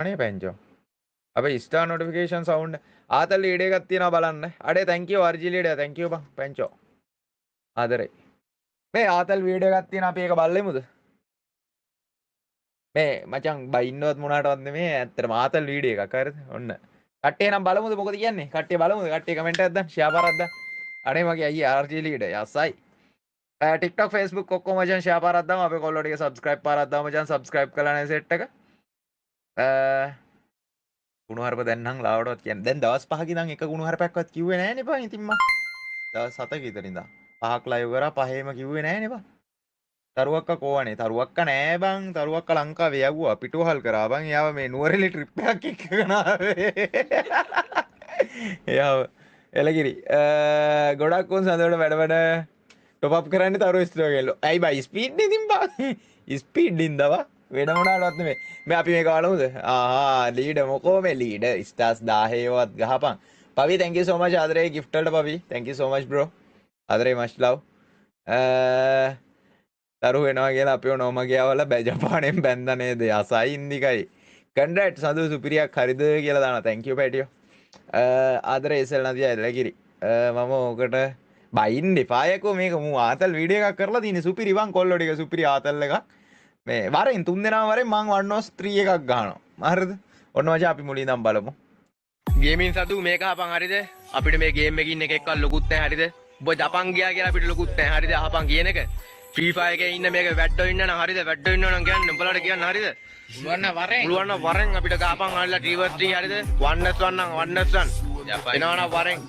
අනේ පැංචෝ. අපේ star notification sound ආතල් වීඩියෝ එකක් තියෙනවා බලන්න. අඩේ thank you RG leader, thank you බං පැංචෝ. ආදරේ. මේ ආතල් වීඩියෝ එකක් තියෙනවා, අපි ඒක බලෙමුද? මේ මචං බයින්නවත් මොනාටවත් නෙමෙයි, ඇත්තටම ආතල් වීඩියෝ එකක්, හරිද? ඔන්න. කට්ටිය නම් බලමුද, මොකද කියන්නේ? කට්ටිය බලමුද? කට්ටිය කමෙන්ට් එකක් දාන්න, ෂෙයා පාරක් දාන්න. අනේ මගේ අයියේ RG leader යසයි. TikTok, Facebook ඔක්කොම මචං ෂෙයා පාරක් දාමු. අපේ කොල්ලෝ ටික සබ්ස්ක්‍රයිබ් පාරක් දාමු මචං. සබ්ස්ක්‍රයිබ් කරලා නැහැ සෙට් එක. කුණුහරුප දැන් නම් ලාවටවත් කියන්නේ. දැන් දවස් 5ක ඉඳන් එක කුණුහරුපයක්වත් කිව්වේ නෑනේ බං ඉතින් මං. දවස් 7ක විතර ඉඳන්. පහක් ලයිව් කරා, පහේම කිව්වේ නෑනේ බං. තරුවක්ක කෝවනේ? තරුවක්ක නෑ බං. තරුවක්ක ලංකාවේ යව්වා, පිටුවහල් කරා බං. එයාව මේ නුවරඑලි ට්‍රිප් එකක් එක්කගෙන ආවේ. එයාව එලකිරි. ගොඩක් උන් සඳවට වැඩ වැඩ ටොප් අප් කරන්නේ තරුව ස්ටෝර් එකෙල්ලෝ. ඇයි බයි? ස්පීඩ් නේ ඉතින් බං. ස්පීඩ් ඉඳවා වෙන මොනවාටවත් නෙමෙයි. මේ අපි මේක බලමුද? ආහා ලීඩර්, මොකෝ මේ ලීඩර් ස්ටාර්ස් 1000වත් ගහපන්. පවි, thank you so much ආදරේ gift වලට. පවි, thank you so much bro. ආදරේ, much love. තරු වෙනවා කියලා අපිව නොමග යවලා ජපානයෙන් බැන්ද නේද? යසයි ඉන්දිකයි. කන්ග්‍රැට්ස් සඳු, සුපිරියක් හරිද කියලා දානවා. Thank you පැටියෝ. ආදරේ එසල් නදියා එලකිරි. මම ඕකට බයින්න එපා යකෝ. මේක මූ ආතල් වීඩියෝ එකක් කරලා තියෙන්නේ. සුපිරි බං කොල්ලෝ ටික, සුපිරි ආතල් එකක්. මේ වරෙන් තුන් දෙනාම වරෙන් මං 1 vs 3 එකක් ගහනවා. හරිද? ඔන්න මචං අපි මුලින් ඉඳන් බලමු. ගේමින් සතු මේක අහපන්, හරිද? අපිට මේ ගේම් එකේ ඉන්න එක එක්කවත් ලොකුත් නැහැ, හරිද? උඹ ජපන් ගියා කියලා අපිට ලොකුත් නැහැ, හරිද? අහපන් කියන එක. ෆ්‍රී ෆයර් එකේ ඉන්න මේක වැට්ටෝ ඉන්න නම්, හරිද? වැට්ටෝ ඉන්න නම් කියන්න, උඹලාට කියන්න, හරිද? පුළුවන් නම් වරෙන්. පුළුවන් නම් වරෙන් අපිට ගහපන් ආල්ලා 3 vs 3, හරිද? 1 vs 1 නම් 1 vs 1 එනවා නම් වරෙන්.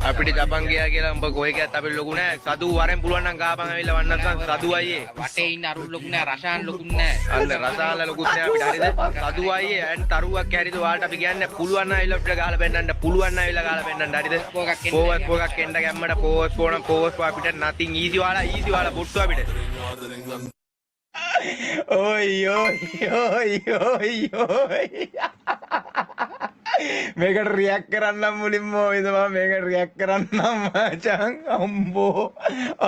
අපිට ජපන් ගියා කියලා උඹ කොහෙ ගියත් අපිට ලොකු නෑ. සදු වරෙන්, පුළුවන් නම් ගහපන් ඇවිල්ලා 1 vs 1 සදු අයියේ. වටේ ඉන්න අරුන් ලොකු නෑ, රෂාන් ලොකු නෑ. අන්න රසාල ලොකුත් නෑ අපිට, හරිද? සදු අයියේ ඇන් තරුවක් හරිද? ඔයාලට අපි කියන්නේ පුළුවන් නම් ඇවිල්ලා අපිට ගහලා පෙන්නන්න, පුළුවන් නම් ඇවිල්ලා ගහලා පෙන්නන්න, හරිද? ෆෝර් එකක් එන්න. ෆෝවර්ඩ් ෆෝර් එකක් එන්න ගැම්මට. ෆෝවර්ඩ් ෆෝර් නම් ෆෝවර්ඩ් ෆෝර් අපිට nothing. Easy ඔයාලා, ඊසි ඔයාලා බොට්ටු අපිට. ඔයි ඔයි ඔයි ඔයි ඔයි, මේකට රියැක්ට් කරන්නම්. මුලින්ම ඔයිද මම මේකට රියැක්ට් කරන්නම් මචං. අම්බෝ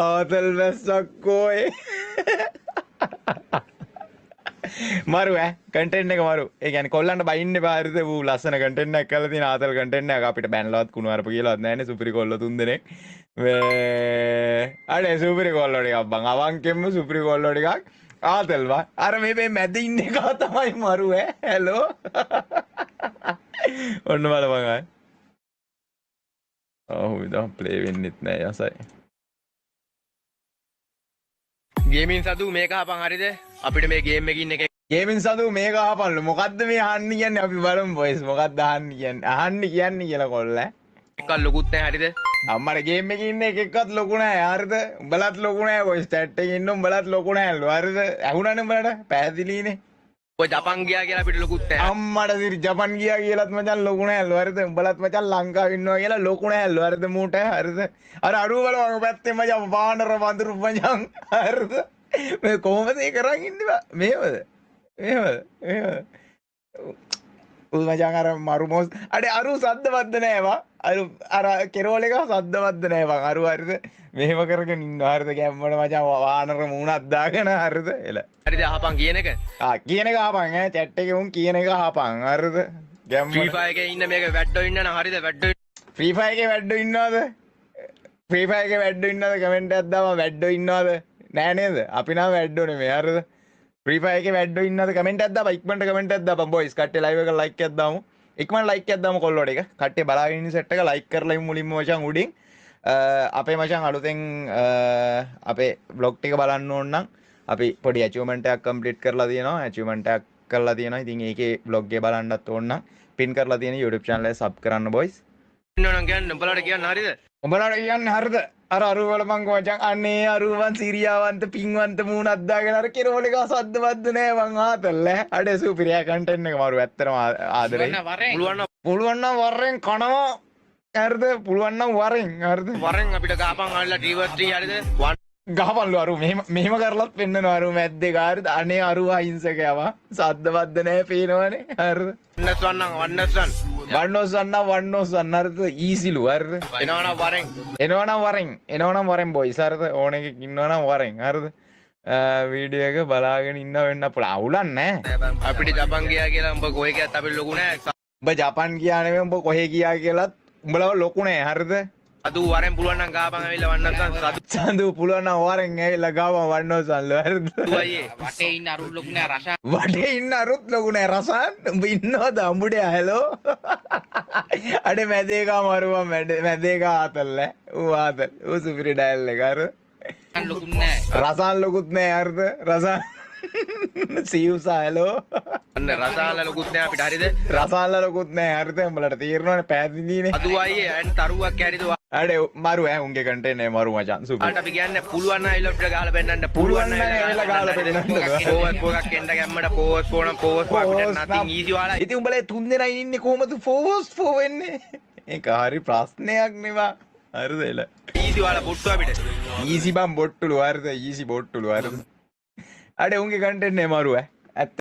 ආතල් වැස්සක් ඔය. මරු ඈ, කන්ටෙන්ට් එක මරු. ඒ කියන්නේ කොල්ලන්ට බයින්න එපා, හරිද? ඌ ලස්සන කන්ටෙන්ට් එකක් කරලා තියෙන ආතල් කන්ටෙන්ට් එකක්. අපිට බැනලවත් කුණු අරපු කියලාවත් නෑනේ. සුපිරි කොල්ලෝ තුන් දෙනෙක් මේ. අනේ සුපිරි කොල්ලෝ ටිකක් බං, අවංකෙන්ම සුපිරි කොල්ලෝ ටිකක් ආතල් බං. අර මේ මේ මැද ඉන්න එක තමයි මරු ඈ. හැලෝ, ඔන්න බලපන් ආයි. ඔව් ඉතින් ප්ලේ වෙන්නෙත් නෑ, යසයි. ගේමින් සදු මේක අහපන්, හරිද? අපිට මේ ගේම් එකේ ඉන්න එක ගේමින් සඳු මේක අහපන්ලු. මොකද්ද මේ අහන්න කියන්නේ? අපි බලමු බොයිස්, මොකද්ද අහන්න කියන්නේ, අහන්න කියන්නේ කියලා කොල්ල. එක්කත් ලොකුත් නෑ, හරිද? අම්මට ගේම් එකේ ඉන්න එක එක්කත් ලොකු නෑ, හරිද? උඹලත් ලොකු නෑ බොයිස්. චැට් එකේ ඉන්න උඹලත් ලොකු නෑලු, හරිද? ඇහුණානේ උඹලට පැහැදිලිනේ. ඔය ජපන් ගියා කියලා අපිට ලොකුත් නෑ. අම්මට සිරි, ජපන් ගියා කියලාත් මචං ලොකු නෑලු, හරිද? උඹලත් මචං ලංකාවේ ඉන්නවා කියලා ලොකු නෑලු, හරිද මූට? හරිද? අර අරුව බලවන් පැත්තේ මචං, වානර වඳුරු මචං, හරිද? මේ කොහොමද ඒ කරන් ඉන්නේ බා? මෙහෙමද මෙහෙමද මෙහෙමද උ මචං? අර මරු මොස්. අඩේ අරු සද්ද බද්ද නෑ බා. අර අර කෙරෝල එක සද්ද බද්ද නෑ බං අරු, හරිද? මෙහෙම කරගෙන ඉන්නවා, හරිද? ගැම්මට මචං වානර මූණක් දාගෙන, හරිද? එල. හරිද? අහපන් කියන එක. ආ කියන එක අහපන් ඈ. චැට් එකේ උන් කියන එක අහපන්, හරිද? ෆ්‍රී ගැම්මට ෆයර් එකේ ඉන්න මේක වැට්ටෝ ඉන්න නම්, හරිද? වැට්ටෝ ෆ්‍රී ෆයර් එකේ වැඩ්ඩෝ ඉන්නවද? ෆ්‍රී ෆයර් එකේ වැඩ්ඩෝ ඉන්නවද? කමෙන්ට් එකක් දාම. වැඩ්ඩෝ ඉන්නවද? නෑ නේද? අපි නම් වැඩ්ඩෝ නෙමෙයි, හරිද? ෆ්‍රී ෆයර් එකේ වැඩ්ඩෝ ඉන්නවද? කමෙන්ට් එකක් දාපන් ඉක්මනට. කමෙන්ට් එකක් දාපන් බොයිස්. කට්ටිය ලයිව් එක ලයික් එකක් දාමු. ඉක්මනට ලයික් එකක් දාමු කොල්ලෝ ටික. කට්ටිය බලාගෙන ඉන්න සෙට් එක ලයික් කරලා ඉමු මුලින්ම මචං උඩින්. අපේ මචං අලුතෙන් අපේ බ්ලොග් ටික බලන්න ඕන නම් අපි පොඩි ඇචීව්මන්ට් එකක් කම්ප්ලීට් කරලා තියෙනවා. ඇචීව්මන්ට් එකක් කරලා තියෙනවා. ඉතින් ඒකේ බ්ලොග් එක බලන්නත් ඕන නම් පින් කරලා තියෙන YouTube channel එක සබ් කරන්න බොයිස්. ඉන්න නම් කියන්න, උඹලාට කියන්න, හරිද? උඹලාට කියන්නේ, හරිද? අර අරුව බලපන්කෝ මචං. අනේ අරුවන් සිරියාවන්ත පින්වන්ත මූණක් දාගෙන අර කෙරෝල එක සද්ද බද්ද නෑ බං ආතල් ඈ. අඩේ සුපිරියා කන්ටෙන්ට් එක මරු ඇත්තටම ආදරෙයි. පුළුවන් නම් වරෙන්. පුළුවන් නම් පුළුවන් නම් වරෙන් කනවා, හරිද? පුළුවන් නම් වරෙන්, හරිද? වරෙන් අපිට ගහපන් ආල්ලා 3 vs 3, හරිද? 1 ගහපන්ලු අරු. මෙහෙම මෙහෙම කරලත් පෙන්නනවා අරු මැද්දේ, හරිද? අනේ අරු අහිංසකයා බං. සද්ද බද්ද නෑ පේනවනේ, හරිද? 1 vs 1 නම් 1 vs 1 1 vs 1 නම් 1 vs 1, හරිද? ඊසිලු, හරිද? එනවා නම් වරෙන්. එනවනම් වරෙන්, එනවනම් වරෙන් බොයිස්, හරිද? ඕන එකෙක් ඉන්නවනම් වරෙන්, හරිද? වීඩියෝ එක බලාගෙන ඉන්න වෙන්න පුළුවන්. අවුලක් නෑ. බං. අපිට ජපන් ගියා කියලා උඹ කොහෙ ගියත් අපිට ලොකු නෑ. උඹ ජපන් ගියා නෙමෙයි, උඹ කොහෙ ගියා කියලත් උඹලව ලොකු නෑ, හරිද? සදු වරෙන් පුළුවන් නම් ගාපන් ඇවිල්ලා වන්නස්සන් සදු. සඳු පුළුවන් නම් වරෙන් ඇවිල්ලා ගාපන් වන්නෝසන්ලු, හරිද? අයියේ. වටේ ඉන්න අරුන් ලොකු නෑ රෂාන්. වටේ ඉන්න අරුත් ලොකු නෑ. රසාන්, උඹ ඉන්නවද අඹුඩේ? හෙලෝ. අඩේ මැද එකා මරුවා. මැද මැද එකා ආතල් ඈ. ඌ ආතල්, ඌ සුපිරි ඩයල් එක හරිද? ලොකු නෑ. රසාන් ලොකුත් නෑ, හරිද? රසාන් සියුසා, හෙලෝ. අන්න රසාල ලොකුත් නෑ අපිට, හරිද? රසාන්ලා ලොකුත් නෑ, හරිද? උඹලට තේරෙනවනේ, පැහැදිලිනේ. සදු අයියේ ඇන් තරුවක් හරිද? අඩේ මරු ඈ, උන්ගේ කන්ටෙන්ට් නේ මරු මචං, සුපිරි. ඔයාලට අපි කියන්නේ පුළුවන් නම් ඇවිල්ලා අපිට ගහලා පෙන්නන්න. පුළුවන් නම් ඇවිල්ලා ගහලා පෙන්නන්න. පෝවස් පෝගක් එන්න ගැම්මට පෝවස් පෝ නම් පෝවස් පෝ අපිට නැතිනම් ඊසි ඔයාලා. ඉතින් උඹලා තුන් දෙනා ඉන්නේ කොහමද ෆෝවස් ෆෝ වෙන්නේ? ඒක හරි ප්‍රශ්නයක් නේ බා, හරිද? එල. ඊසි ඔයාලා බොට්ටු අපිට. ඊසි බං, බොට්ටුලු, හරිද? ඊසි බොට්ටුලු, හරිද? අඩේ උන්ගේ කන්ටෙන්ට් නේ මරු ඈ, ඇත්ත.